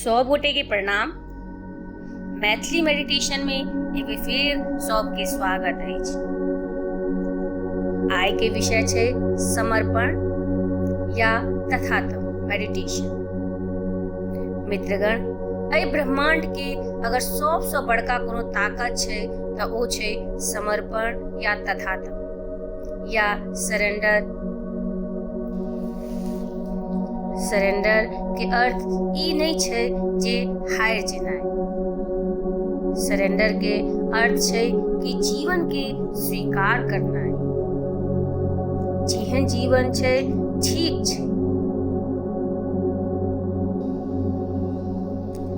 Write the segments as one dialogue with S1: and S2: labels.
S1: सब गोटे के प्रणाम। मैथिली मेडिटेशन में एक बेर फेर सबके स्वागत अछि। आइ के विषय छै समर्पण या तथातम मेडिटेशन। मित्रगण, एहि ब्रह्मांड के अगर सबसँ बड़का कोनो ताकत छै तऽ ओ छै समर्पण या तथातम या सरेंडर। सरेंडर के अर्थ ई नहि छै जे हारि जेनाइ। सरेंडर के अर्थ छै कि जीवन के स्वीकार करनाइ। जेहन जीवन छै ठीक छै,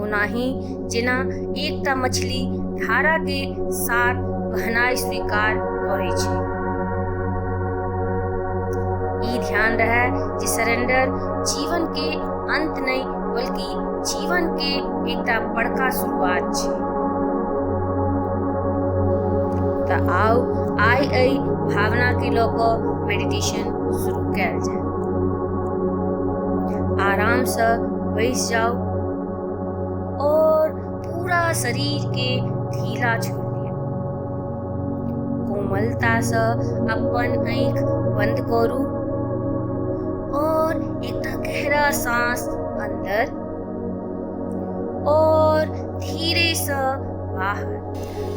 S1: ओनाही जेना एकटा मछली धारा के साथ बहनाइ स्वीकार करै छै। ई ध्यान रहे जे सरेंडर जीवन के अंत नहीं बल्कि जीवन के एकटा बड़का शुरुआत छै। तऽ आउ आइ एहि भावना के लऽ कऽ मेडिटेशन शुरू कयल जाय। आराम से बैस जाउ और पूरा शरीर के ढीला छोड़ दियौ। कोमलता से अपन आँखि बंद करू और एकटा गहरा सांस अंदर और धीरे से बाहर।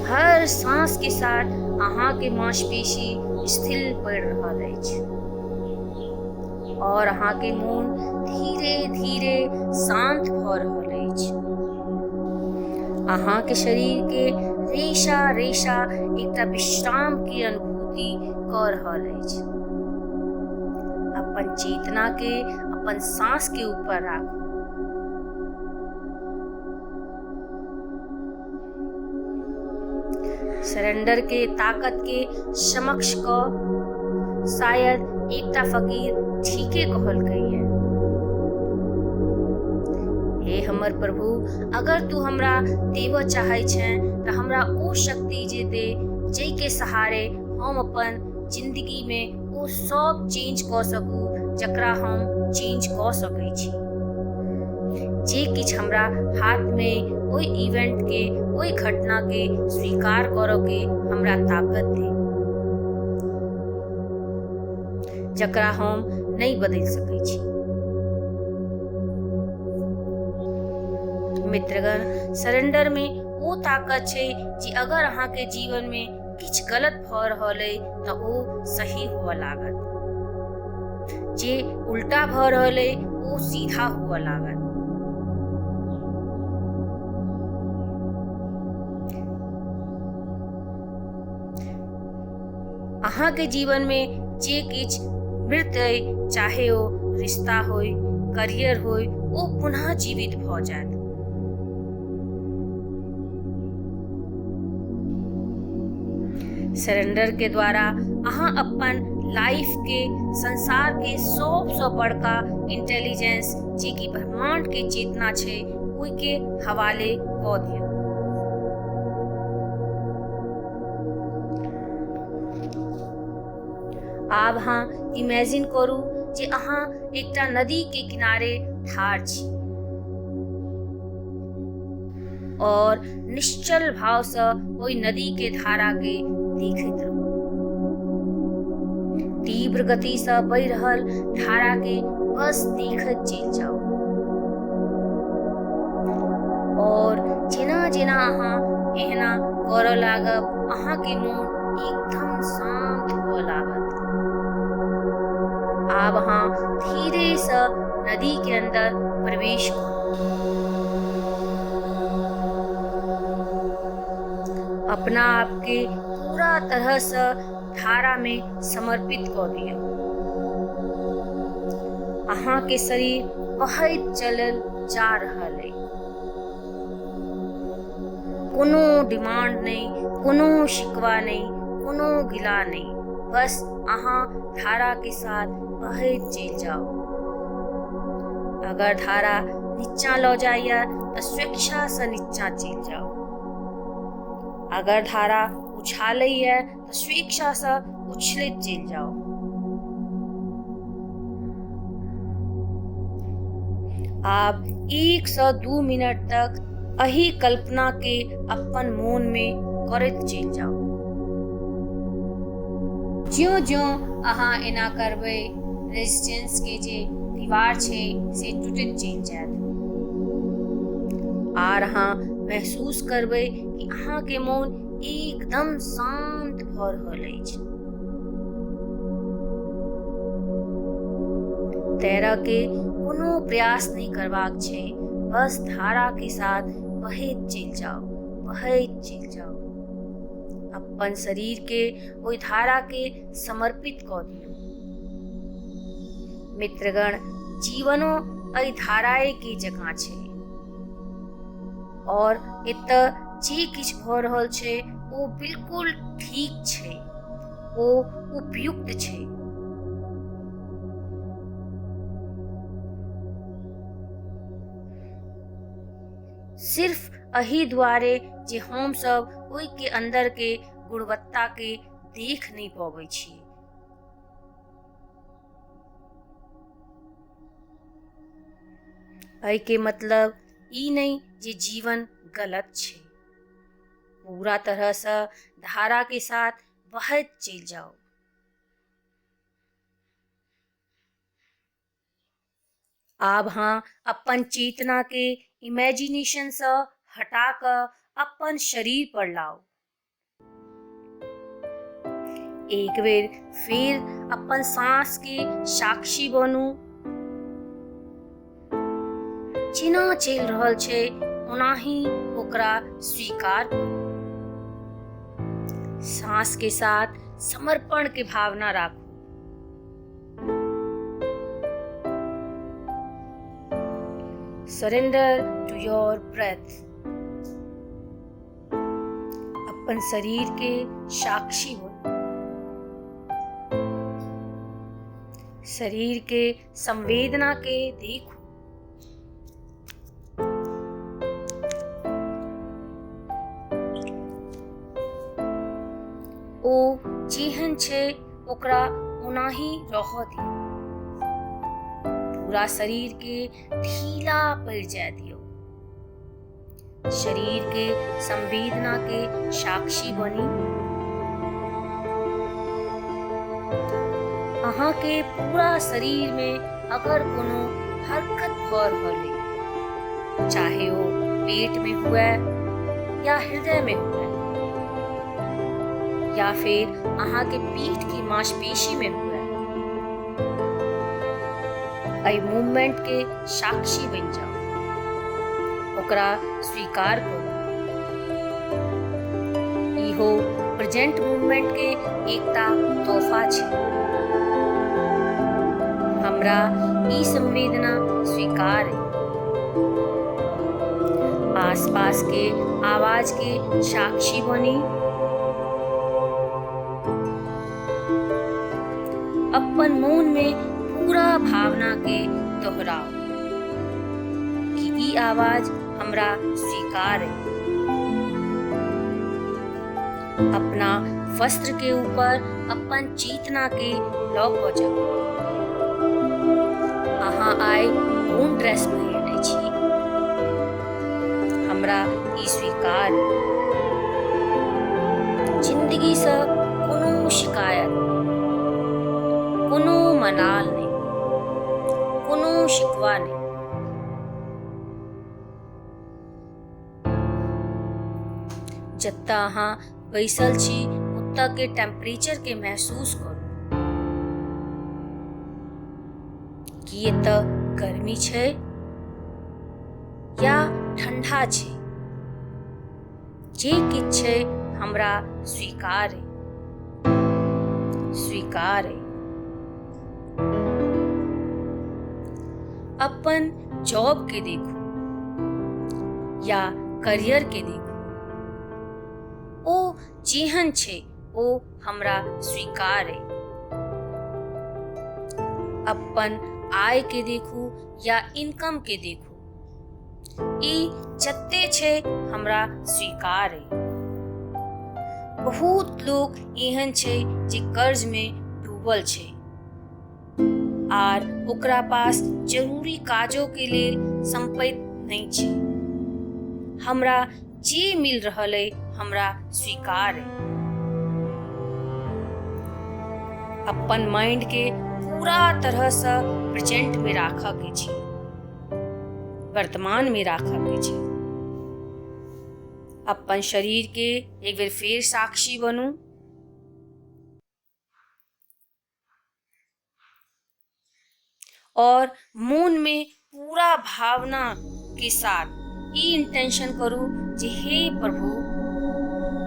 S1: हर सांस के साथ अहाँ के मांसपेशी स्थिर पड़ि रहल अछि और अहाँ के मोन धीरे धीरे शांत भऽ रहल अछि। अहाँ के शरीर के रेशा रेशा एकटा विश्राम के अनुभूति कऽ रहल अछि। अपन चेतना के अपन सांस के ऊपर राखू। सरेंडर के ताकत के समक्ष क शायद एकटा फकीर ठीके कहलकै है, हे हमर प्रभु, अगर तू हमरा देबऽ चाहै छें तऽ हमरा ओ शक्ति जे दे जाहिके सहारे हम अपन जिंदगी में ओ सब चेंज कऽ सकू जकरा हम चेंज कऽ सकै छी। जे किछु हमरा हाथ में ओहि इवेंट के ओहि घटना के स्वीकार करऽ के हमरा ताकत दे जकरा हम नहि बदलि सकै छी। मित्रगण, सरेंडर में ओ ताकत छै जे अगर अहाँ के जीवन में किछु गलत भऽ रहल अइ तऽ ओ सही हुअ लागत, जे उल्टा भऽ रहल अइ ओ सीधा हुअ लागत। अहाँ के जीवन में जे किछु मृत अइ, चाहे ओ रिश्ता होय, करियर होय, ओ पुनः जीवित भऽ जायत। सरेंडर के द्वारा अहाँ अपन लाइफ के संसार के सबसँ बड़का इंटेलिजेंस जे कि ब्रह्मांड के चेतना छै ओहि के हवाले कऽ दियौ। आब अहाँ इमेजिन करू जे अहाँ एकटा नदी के किनारे ठाढ़ छी और निश्चल भाव से ओहि नदी के धारा के देखैत रहू। तीव्र गति से बहि रहल धारा के बस देखैत चलि जाउ और जेना जेना अहाँ एहना करऽ लागब अहाँ के मोन एकदम शांत हुअ लागत। आब अहाँ धीरे से नदी के अंदर प्रवेश करू। अपना आप के पूरा तरह से धारा में समर्पित कऽ दियौ। अहाँ के शरीर बहैत चलल जा रहल अइ। कोनो डिमांड नहि, कोनो शिकवा नहि, कोनो गिला नहि, बस अहाँ धारा के साथ बहैत चलि जाउ। अगर धारा नीचा लऽ जाइए तऽ स्वेच्छासँ नीचा चलि जाउ। अगर धारा उछालैए तऽ स्वेच्छासँ उछलैत चलि जाउ। आब 1 से 2 मिनट तक एहि कल्पना के अपन मोन में करैत चलि जाउ। ज्यों ज्यों अहाँ एना करबै, रेजिस्टेंस के जे दीवार छै से टूटैत चलि जायत आर अहाँ महसूस करबै कि अहाँ के मोन एकदम शांत भऽ रहल अछि। तैरऽ के कोनो प्रयास नहि करबाक छै, बस धारा के साथ बहैत चलि जाउ, बहैत चलि जाउ। अपन शरीर के ओहि धारा के समर्पित कऽ दियौ। मित्रगण, जीवनो एहि धाराए के जकाँ छै और एतऽ जे किछु भऽ रहल छै ओ बिल्कुल ठीक छै, ओ उपयुक्त छै। सिर्फ एहि दुआरे जे हम सब ओहि के अंदर के गुणवत्ता के देख नहि पबै छी। एहि के मतलब ई नहि जे जीवन गलत छै। पूरा तरह से धारा के साथ बहैत चलि जाउ। आब अहाँ अपन चेतना के इमेजिनेशन सँ हटा कऽ अपन शरीर पर लाउ। एक बेर फिर अपन सांस के साक्षी बनू। जेना चलि रहल छै ओनाही ओकरा स्वीकार करू। सांस के साथ समर्पण के भावना राखू। Surrender to your breath. अपन शरीर के साक्षी बनू। शरीर के संवेदना के देखू। ओ जेहन छै ओकरा ओनाही रहऽ दियौ। पूरा शरीर के ढीला पड़ि जाय दियौ। शरीर के संवेदना के साक्षी बनी। अहाँ के पूरा शरीर में अगर कोनो हरकत भऽ रहल अइ, चाहे ओ पेट में हुए या हृदय में हुए या फिर अहाँ के पीठ की मांसपेशी में हुए, एहि मूवमेंट के साक्षी बनि जाउ, ओकरा स्वीकार करू। इहो प्रेजेंट मूवमेंट के एकटा तोहफा छै। हमरा ई संवेदना स्वीकार अइ। आसपास के आवाज के साक्षी बनी। अपन मोन में पूरा भावना के दोहराउ कि ई आवाज हमरा स्वीकार अइ। अपना वस्त्र के ऊपर अपन चेतना के लऽ कऽ जाउ। अहाँ आइ कोन ड्रेस पहिरने छी? हमरा ई स्वीकार अइ। जिंदगी सँ कोनो शिकायत नहि, कोनो मलाल नहि, कोनो शिकवा नहि। जतऽ अहाँ बैसल छी ओतऽ के टेम्परेचर के महसूस करू। की एतऽ गर्मी छै या ठंडा छै? जे किछु छै हमरा स्वीकार अइ, स्वीकार अइ। अपन जॉब के देखू या करियर के देखू, ओ जेहन छै ओ हमरा स्वीकार अइ। अपन आय के देखू या इनकम के देखू, ई जते छै हमरा स्वीकार अइ। बहुत लोक एहन छै जे कर्ज में डूबल छै आर ओकरा पास जरूरी काजो के लेल संपत्ति नहि छै। हमरा जे मिल रहल अइ हमरा स्वीकार अइ। अपन माइंड के पूरा तरहसँ प्रेजेंटमे राखऽके छै, वर्तमानमे राखऽके छै। अपन शरीरके एक बेर फेर साक्षी बनू। और मोन में पूरा भावना के साथ ई इंटेंशन करू जे हे प्रभु,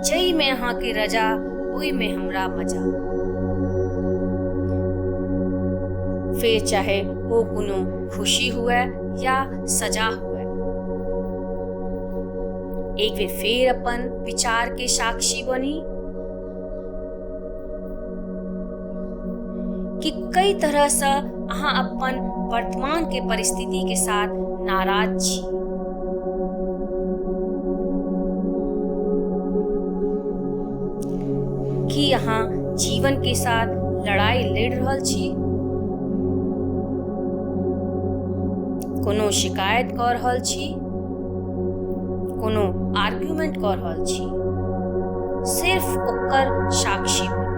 S1: जाहिमे अहाँके रजा ओहिमे हमरा मजा। फेर चाहे ओ कोनो खुशी हुए या सजा हुए। एक बेर फेर अपन विचार के साक्षी बनी कि कई तरह से अहाँ अपन वर्तमान के परिस्थिति के साथ नाराज छी। की अहाँ जीवन के साथ लड़ाई लड़ रहल छी? कोनो शिकायत कऽ रहल छी? कोनो आर्ग्यूमेंट कऽ रहल छी? सिर्फ ओकर साक्षी बनू।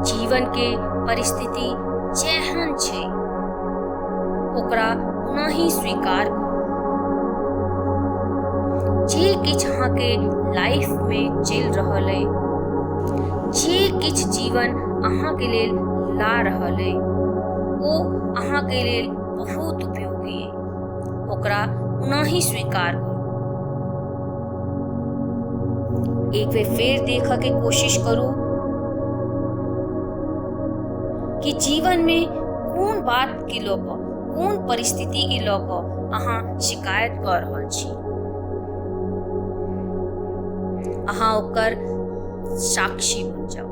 S1: जीवन के परिस्थिति जेहन छै ओकरा ओनाही स्वीकार करू। जे किछु अहाँके लाइफ में चलि रहल अइ, जे किछु जीवन अहाँके लेल ला रहल अइ, ओ अहाँके लेल बहुत उपयोगी अइ। ओकरा ओनाही स्वीकार करू। एक बेर फेर देखऽ के कोशिश करू कि जीवन में कोन बात के लऽ कऽ, कोन परिस्थिति के लऽ कऽ अहाँ शिकायत कऽ रहल छी। अहाँ ओकर साक्षी बनि जाउ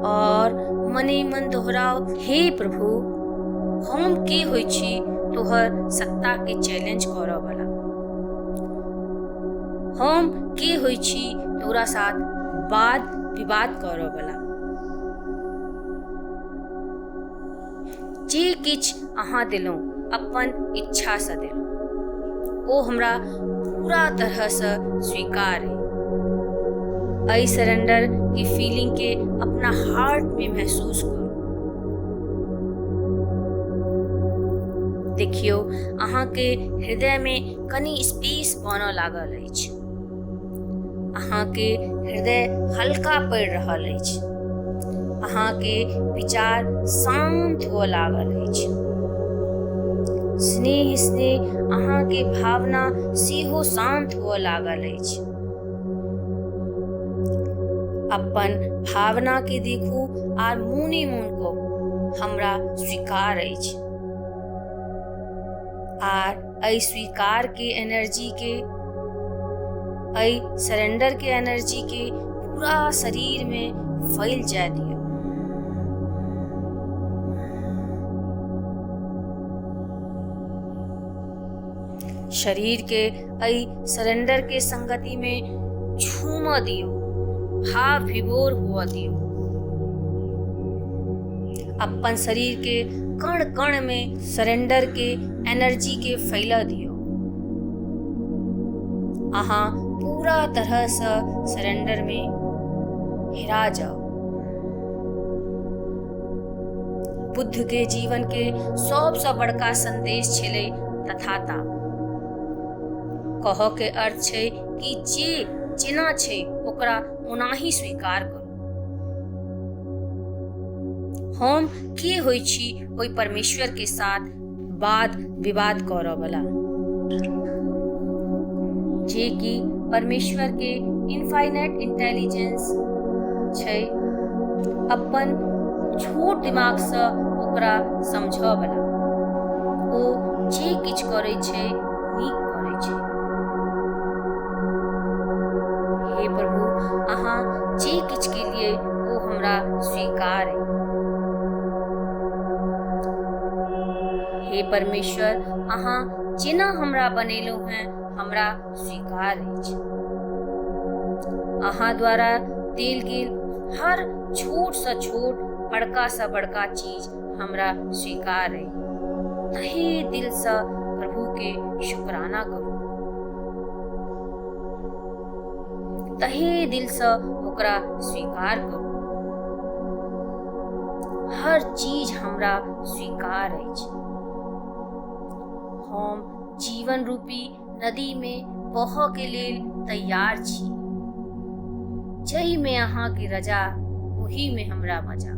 S1: और मने मन दोहराउ, हे प्रभु, हम के होइ छी तोहर सत्ता के चैलेंज करऽ वाला? हम के होइ छी तोरा साथ वाद विवाद करऽ वाला? जे किछु अहाँ देलहुँ अपन इच्छासँ देलहुँ, ओ हमरा पूरा तरहसँ स्वीकार अइ। एहि सरेंडर के फीलिंग के अपना हार्ट में महसूस करू। देखियौ अहाँके हृदय में कनि स्पेस बनऽ लागल अछि। अहाँके हृदय हल्का पड़ि रहल अछि। अहाँके विचार शान्त हुअ लागल अछि। स्नेह स्नेह अहाँके भावना सेहो शान्त हुअ लागल अछि। अपन भावना के देखू आर मोने मोन कहू, हमरा स्वीकार अछि। आर एहि स्वीकार के एनर्जी के, एहि सरेंडर के एनर्जी के पूरा शरीर में फैल जाय दियौ। शरीर के एहि सरेंडर के संगति में झूमऽ दियौ, भाव विभोर हुअ दियौ। अपन शरीर के कण कण में सरेंडर के एनर्जी के फैला दियौ। अहाँ पूरा तरह से सरेंडर में हेरा जाओ। बुद्ध के जीवन के सबसँ बड़का संदेश छलै तथाता। कहऽ के अर्थ छै कि जे जेना छै ओकरा ओनाही स्वीकार करू। हम के होइ छी ओहि परमेश्वर के साथ वाद विवाद करऽ वाला, जे कि परमेश्वर के इनफाइनाइट इंटेलिजेंस छै, अपन छोट दिमागसँ ओकरा समझऽ वाला। ओ जे किछु करै छै नीक करै छै। हे प्रभु, अहाँ जे किछु केलियै ओ हमरा स्वीकार अइ। हे परमेश्वर, अहाँ जेना हमरा बनेलहुँ हेँ हमरा स्वीकार अछि। अहाँ द्वारा देल गेल हर छोटसँ छोट, बड़कासँ बड़का चीज हमरा स्वीकार अइ। तहे दिलसँ प्रभुके शुक्राना करू, तहे दिलसँ ओकरा स्वीकार करू। हर चीज हमरा स्वीकार अछि। हम जीवन रूपी नदीमे बहऽके लेल तैयार छी। जाहिमे अहाँके रजा ओहीमे हमरा मजा।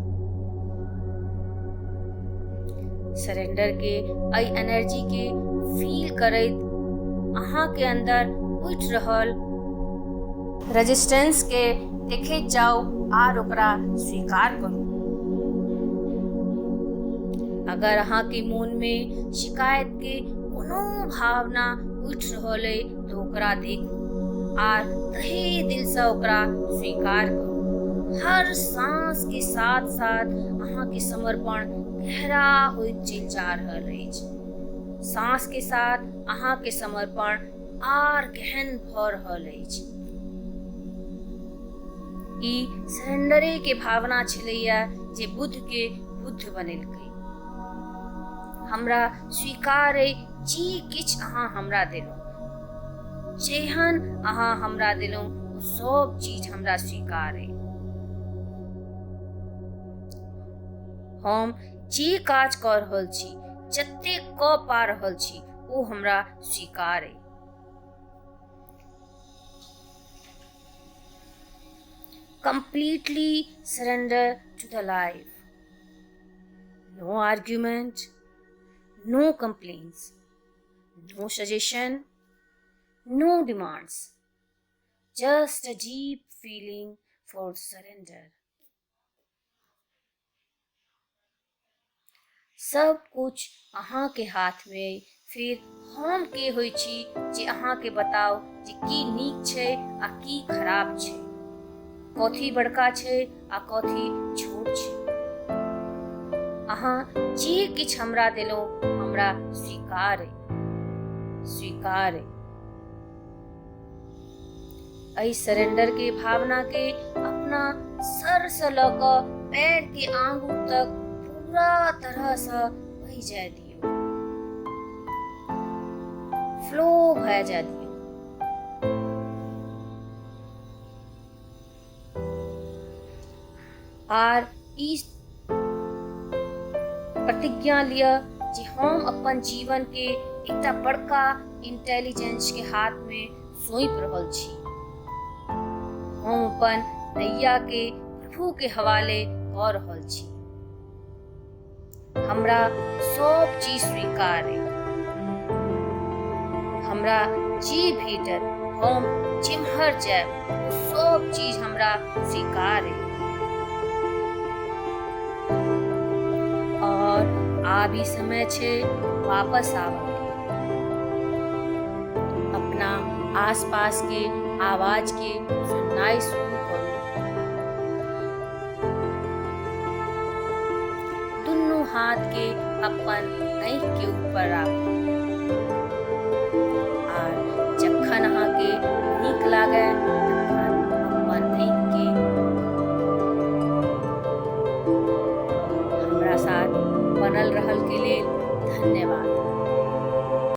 S1: सरेंडर के एहि एनर्जी के फील करैत अहाँके अंदर उठि रहल रेजिस्टेंस के देखैत जाउ आर ओकरा स्वीकार करू। अगर अहाँके मोनमे शिकायत के कोनो भावना उठि रहल अइ तऽ ओकरा देखू आर तहे दिलसँ ओकरा स्वीकार करू। हर सांस के साथ साथ अहाँके समर्पण गहरा होइत चलि जा रहल अछि। सांस के साथ अहाँके समर्पण आर गहन भऽ रहल अछि। ई सरेंडरे के भावना छलैया जे बुद्ध के बुद्ध बनेलकै। हमरा स्वीकार अइ जे किछु अहाँ हमरा देलहुँ, जेहन अहाँ हमरा देलहुँ ओ सब चीज हमरा स्वीकार अइ। हम जे काज कऽ रहल छी, जतेक कऽ पा रहल छी, ओ हमरा स्वीकार अइ। Completely surrender to the life. No argument, no complaints, no suggestion, no demands. Just a deep feeling for surrender. सब कुछ अहाँके हाथमे अइ, फिर हम के होइ छी जे अहाँके बताउ जे की नीक छै आ की खराब छै, कथी बड़का छै आ कथी छोट छै। अहाँ जे किछु हमरा देलहुँ हमरा स्वीकार अइ, स्वीकार अइ। एहि सरेंडर के भावना के अपना सर से लऽ कऽ पैर के आंगुर तक पूरा तरह से बहि जाय दियौ, फ्लो भए जाय दियौ। आर ई प्रतिज्ञा लिअ जे हम अपन जीवन के एकटा बड़का इंटेलिजेंस के हाथ में सौंपि रहल छी। हम अपन नैया के प्रभु के हवाले कऽ रहल छी। हमरा सब चीज स्वीकार अइ। हमरा जे भेटत, हम जेम्हर जायब, ओ सब चीज हमरा स्वीकार अइ। और आब ई समय छै वापस आबऽ के। अपना आसपास के आवाज के सुननाइ शुरू करू। दुनू हाथ के अपन आँखि के ऊपर राखू आर जखन अहाँके नीक लागए